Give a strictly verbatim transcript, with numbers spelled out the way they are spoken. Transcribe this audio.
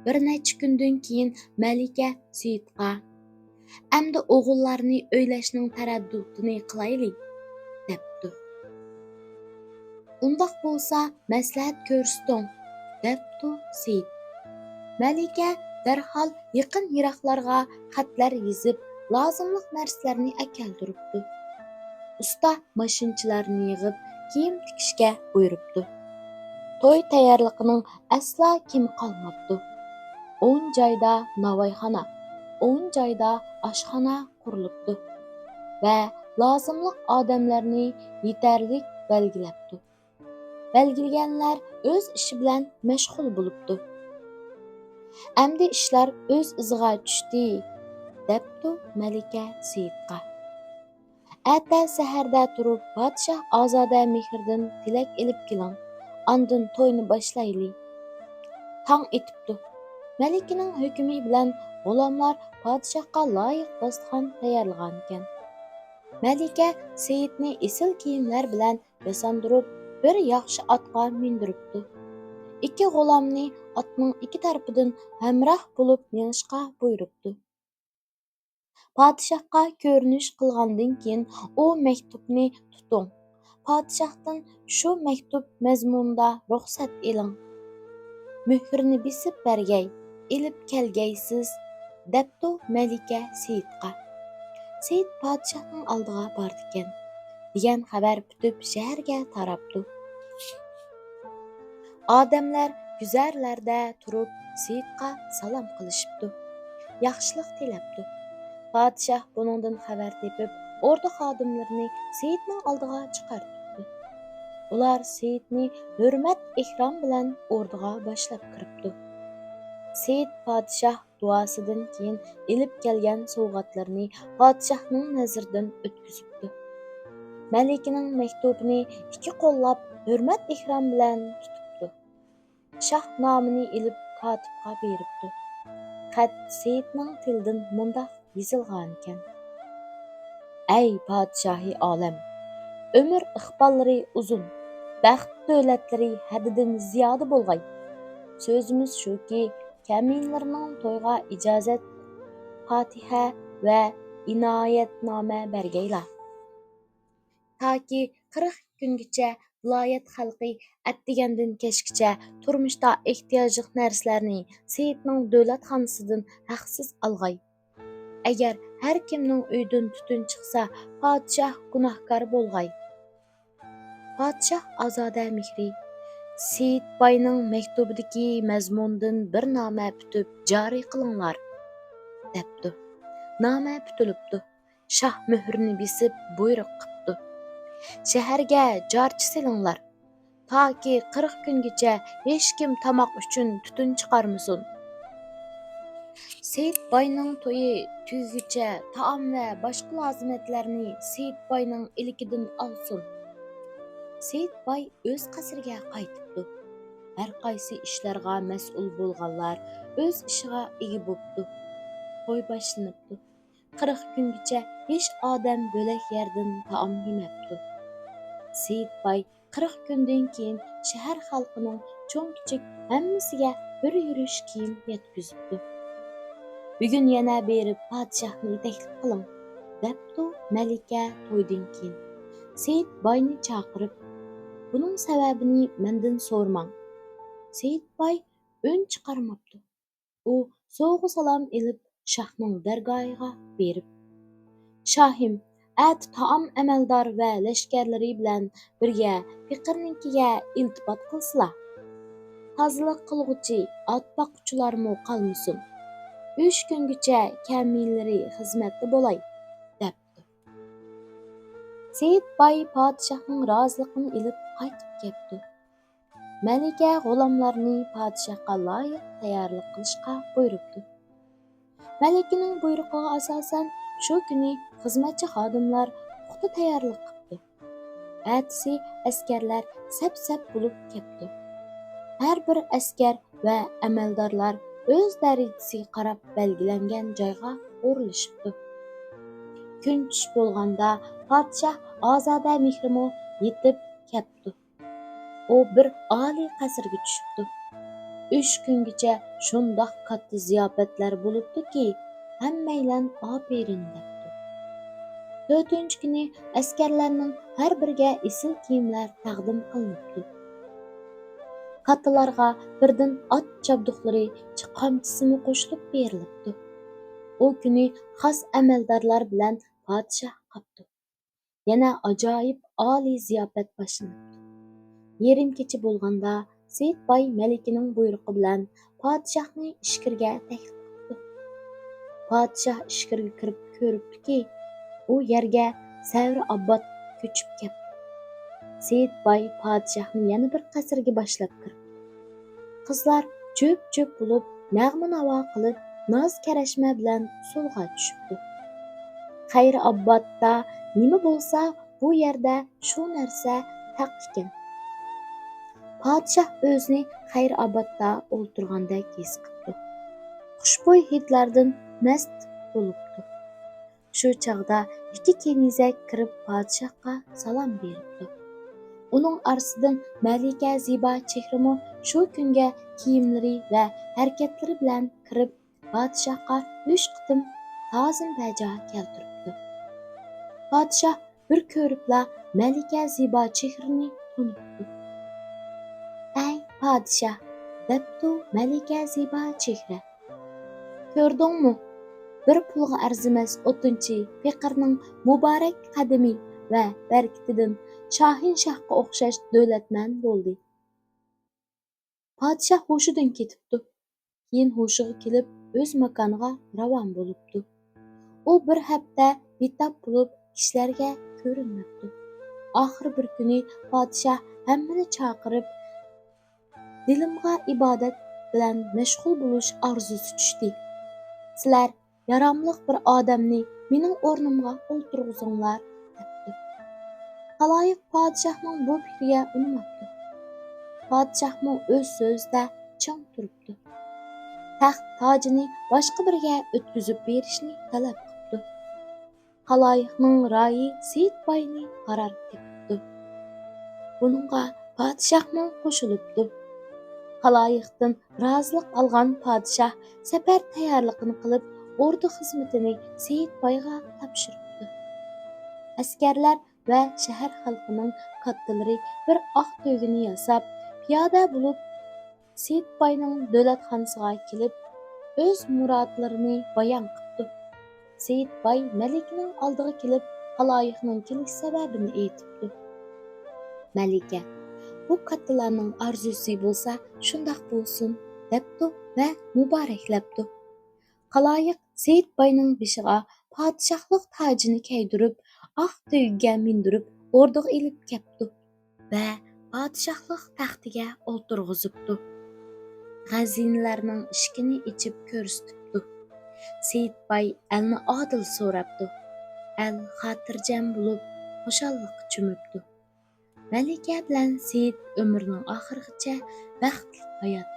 بىر نەچچە كۈندىن كېيىن مەلىكە سېيىتقا، «ئەمدى ئوغۇللارنى ئۆيلەشنىڭ تەرەددۇتىنى قىلايلى» دەپتۇ. «ئۇنداق بولسا مەسلىھەت كۆرسىتىڭ» دەپتۇ سېيىت. مەلىكە دەرھال يېقىن-يىراقلارغا خەتلەر يېزىپ، لازىملىق نەرسىلەرنى ئەكەلدۈرۈپتۇ. ئۇستا ماشىنىچىلارنى يىغىپ، كىيىم تىكىشكە بۇيرۇپتۇ. توي تەييارلىقىنىڭ ئەسلا كېمى قالماپتۇ. ئون جايدا ناۋايخانا، ئون جايدا ئاشخانا قۇرۇلۇپتۇ ۋە لازىملىق ئادەملەرنى يېتەرلىك بەلگىلەپتۇ. بەلگىلىگەنلەر ئۆز ئىشى بىلەن مەشغۇل بولۇپتۇ. «ئەمدى ئىشلار ئۆز ئىزىغا چۈشتى» دەپتۇ مەلىكە سېيىتقا. «ئەتە سەھەردە تۇرۇپ، پادىشاھ ئازادە مېھرىدىن تىلەك ئېلىپ كېلىڭ، ئاندىن توينى باشلايلى.» تاڭ ئېتىپتۇ. مەلىكىنىڭ ھۆكمى بىلەن غۇلاملار پادىشاھقا لايىق داستىخان تەييارلىغانىكەن. مەلىكە سېيىتنى ئېسىل كىيىملەر بىلەن ياساندۇرۇپ، بىر ياخشى ئاتقا مىندۈرۈپتۇ. ئىككى غۇلامنى ئاتنىڭ ئىككى تەرىپىدىن ھەمراھ بولۇپ مېڭىشقا بۇيرۇپتۇ. «پادىشاھقا كۆرۈنۈش قىلغاندىن كېيىن ئۇ مەكتۇپنى تۇتۇڭ. پادىشاھتىن شۇ مەكتۇپ مەزمۇنىدا رۇخسەت ئېلىڭ. مۆھۈرنى بېسىپ بەرگەي، ئېلىپ كەلگەيسىز» دەپتۇ مەلىكە سېيىتقا. سېيىت پادىشاھنىڭ ئالدىغا بارىدىكەن. دېگەن خەۋەر پۈتۈپ شەھەرگە تاراپتۇ. ئادەملەر گۈزەرلەردە تۇرۇپ سېيىتقا سالام قىلىشىپتۇ، ياخشىلىق تىلەپتۇ. پادىشاھ بۇنىڭدىن خەۋەر تېپىپ، ئوردا خادىملىرىنى سېيىتنىڭ ئالدىغا چىقارتىپتۇ. ئۇلار سېيىتنى ھۆرمەت-ئېھتىرام بىلەن ئوردىغا باشلاپ كىرىپتۇ. سېيىت پادىشاھ دۇئاسىدىن كېيىن ئېلىپ كەلگەن سوۋغاتلىرىنى پادىشاھنىڭ نەزىرىدىن ئۆتكۈزۈپتۇ. مەلىكىنىڭ مەكتۇبىنى ئىككى قوللاپ ھۆرمەت-ئېھتىرام بىلەن تۇتۇپتۇ. شاھ نامىنى ئېلىپ كاتىپقا بېرىپتۇ. خەت سېيىتنىڭ تىلىدىن مۇنداق يېزىلغانىكەن: «ئەي پادىشاھى ئالەم! ئۆمۈر ئىقباللىرى ئۇزۇن، بەخت دۆلەتلىرى ھەددىدىن زىيادە بولغاي! سۆزىمىز شۇكى، كەمىنىلەرنىڭ تويغا ئىجازەت پاتىھە ۋە ئىنايەتنامە بەرگەيلا. تاكى قىرىق كۈنگىچە ۋىلايەت خەلقى ئەتىگەندىن كەچكىچە تۇرمۇشتا ئېھتىياجلىق نەرسىلەرنى سېيىتنىڭ دۆلەتخانىسىدىن ھەقسىز ئالغاي. ئەگەر ھەر كىمنىڭ ئۆيىدىن تۈتۈن چىقسا، پادىشاھ گۇناھكار بولغاي. پادىشاھ ئازادە مېھرى، سېيىت باينىڭ مەكتۇبىدىكى مەزمۇندىن بىر نامە پۈتۈپ جارى قىلىڭلار» دەپتۇ. نامە پۈتۈلۈپتۇ. شاھ مۆھرىنى بېسىپ بۇيرۇق قىپتۇ: «شەھەرگە جارچى سېلىڭلار. تاكى قىرىق كۈنگىچە ھېچكىم تاماق ئۈچۈن تۈتۈن چىقارمىسۇن. سېيىت باينىڭ تويى تۈگىگىچە تائام ۋە باشقا لازىمەتلەرنى سېيىت باينىڭ ئىلكىدىن ئالسۇن.» سېيىت باي ئۆز قەسرىگە قايتىپتۇ. ھەر قايسى ئىشلارغا مەسئۇل بولغانلار ئۆز ئىشىغا ئىگە بوپتۇ. توي باشلىنىپتۇ. قىرىق كۈنگىچە ھېچ ئادەم بۆلەك يەردىن تائام يېمەپتۇ. سېيىت باي قىرىق كۈندىن كېيىن شەھەر خەلقىنىڭ چوڭ-كىچىك ھەممىسىگە بىر يۈرۈش كىيىم يەتكۈزۈپتۇ. «بۈگۈن يەنە بېرىپ پادىشاھنى تەكلىپ قىلىڭ» دەپتۇ مەلىكە تويدىن كېيىن سېيىت باينى چاقىرىپ. «بۇنىڭ سەۋەبىنى مەندىن سورىماڭ.» سېيىت باي ئۈن چىقارماپتۇ. ئۇ سوۋغا-سالام ئېلىپ، شاھنىڭ دەرگاھىغا بېرىپ، «شاھىم، ئەتە تائام ئەمەلدار ۋە لەشكەرلىرى بىلەن بىرگە پېقىرنىڭكىگە ئىلتىپات قىلسىلا. تازىلىق قىلغۇچى، ئات باققۇچىلارمۇ قالمىسۇن. ئۈچ كۈنگىچە كەمىنىلىرى خىزمەتتە بولاي» دەپتۇ. سېيىت باي پادىشاھنىڭ رازىلىقىنى ئېلىپ قايتىپ كەپتۇ. مەلىكە غۇلاملارنى پادىشاھقا لايىق تەييارلىق قىلىشقا بۇيرۇپتۇ. مەلىكىنىڭ بۇيرۇقىغا ئاساسەن، شۇ كۈنى خىزمەتچى خادىملار پۇختا تەييارلىق قىپتۇ. ئەتىسى ئەسكەرلەر سەپ-سەپ بولۇپ كەپتۇ. ھەر بىر ئەسكەر ۋە ئەمەلدارلار ئۆز دەرىجىسىگە قاراپ بەلگىلەنگەن جايغا ئورۇنلىشىپتۇ. كۈن چۈش بولغاندا پادىشاھ ئازادە مېھرىمۇ يېتىپ كەپتۇ. ئۇ بىر ئالىي قەسىرگە چۈشۈپتۇ. ئۈچ كۈنگىچە شۇنداق كاتتا زىياپەتلەر بولۇپتۇكى، ھەممەيلەن ئاپىرىن دەپتۇ. تۆتىنچى كۈنى ئەسكەرلەرنىڭ ھەر بىرىگە ئېسىل كىيىملەر تەقدىم قىلىنىپتۇ. كاتتىلارغا بىردىن ئات چابدۇقلىرى، قامچىسىمۇ قوشۇلۇپ بېرىلىپتۇ. ئۇ كۈنى خاس ئەمەلدارلار بىلەن پادىشاھ قاپتۇ. يەنە ئاجايىپ ئالىي زىياپەت باشلىنىپتۇ. يېرىم كېچە بولغاندا، سېيىت باي مەلىكىنىڭ بۇيرۇقى بىلەن پادىشاھنى ئىچكىرىگە تەكلىپ قىپتۇ. پادىشاھ ئىچكىرىگە كىرىپ كۆرۈپتۇكى، ئۇ يەرگە سەۋر ئاببات كۆچۈپ كەپتۇ. سېيىت باي پادىشاھنى يەنە بىر قەسىرگە باشلاپ كىرىپتۇ. قىزلار جۈپ-جۈپ بولۇپ، نەغمە-ناۋا قىلىپ، ناز-كەرەشمە بىلەن ئۇسسۇلغا چۈشۈپتۇ. خەير ئابباتتا نېمە بولسا، بۇ يەردە شۇ نەرسە ھەق ئىكەن. پادىشاھ ئۆزىنى خەير ئابباتتا ئولتۇرغاندەك ھېس قىپتۇ. خۇشبۇي ھىدلاردىن مەست بولۇپتۇ. شۇ چاغدا ئىككى كېنىزەك كىرىپ پادىشاھقا سالام بېرىپتۇ. ئۇنىڭ ئارىسىدىن مەلىكە زىبا چېھرىمۇ شۇ كۈنگە كىيىملىرى ۋە ھەرىكەتلىرى بىلەن كىرىپ، پادىشاھقا ئۈچ قېتىم تازىم بەجا كەلتۈرۈپتۇ. پادىشاھ بىر كۆرۈپلا مەلىكە زىبا چېھرىنى تونۇپتۇ. «ئەي پادىشاھ!» دەپتۇ مەلىكە زىبا چېھرە. «كۆردۈڭمۇ؟ بىر پۇلغا ئەرزىمەس ئوتۇنچى پېقىرنىڭ مۇبارەك قەدىمى ۋە بەرىكىتىدىن شاھىنشاھقا ئوخشاش دۆلەتمەن بولدى.» پادىشاھ ھوشىدىن كېتىپتۇ. كېيىن ھوشىغا كېلىپ، ئۆز ماكانىغا راۋان بولۇپتۇ. ئۇ بىر ھەپتە بىتاپ بولۇپ، كىشىلەرگە كۆرۈنمەپتۇ. ئاخىرى بىر كۈنى پادىشاھ ھەممىنى چاقىرىپ، «دىلىمغا ئىبادەت بىلەن مەشغۇل بولۇش ئارزۇسى چۈشتى. سىلەر ياراملىق بىر ئادەمنى مېنىڭ ئورنۇمغا ئولتۇرغۇزۇڭلار» دەپتۇ. خالايىق پادىشاھنىڭ بۇ پىكرىگە ئۇنىماپتۇ. پادىشاھمۇ ئۆز سۆزىدە چىڭ تۇرۇپتۇ. تەخت تاجىنى باشقا بىرىگە ئۆتكۈزۈپ بېرىشنى تەلەپ قىپتۇ. خالايىقنىڭ رايى سېيىت باينى قارار تېپىپتۇ. بۇنىڭغا پادىشاھمۇ قوشۇلۇپتۇ. خالايىقتىن رازىلىق ئالغان پادىشاھ سەپەر تەييارلىقىنى قىلىپ، ئوردا خىزمىتىنى سېيىت بايغا تاپشۇرۇپتۇ. ئەسكەرلەر ۋە شەھەر خەلقىنىڭ كاتتىلىرى بىر ئاق تۆگىنى ياساپ، پىيادە بولۇپ، سېيىت باينىڭ دۆلەتخانىسىغا كېلىپ، ئۆز مۇرادلىرىنى بايان قىپتۇ. سېيىت باي مەلىكىنىڭ ئالدىغا كېلىپ، خالايىقنىڭ كېلىش سەۋەبىنى ئېيتىپتۇ. مەلىكە، «بۇ كاتتىلارنىڭ ئارزۇسى بولسا شۇنداق بولسۇن» دەپتۇ ۋە مۇبارەكلەپتۇ. خالايىق سېيىت باينىڭ بېشىغا پادىشاھلىق تاجىنى كىيدۈرۈپ، ئاق تۆگىگە مىندۈرۈپ، ئوردىغا ئېلىپ كەپتۇ ۋە پادىشاھلىق تەختىگە ئولتۇرغۇزۇپتۇ. غەزىنىلەرنىڭ ئىشىكىنى ئېچىپ كۆرسىتىپتۇ. سېيىت باي ئەلنى ئادىل سوراپتۇ. ئەل خاتىرجەم بولۇپ، خۇشاللىققا چۆمۈپتۇ. مەلىكە بىلەن سېيىت ئۆمرىنىڭ ئاخىرىغىچە بەختلىك ھايات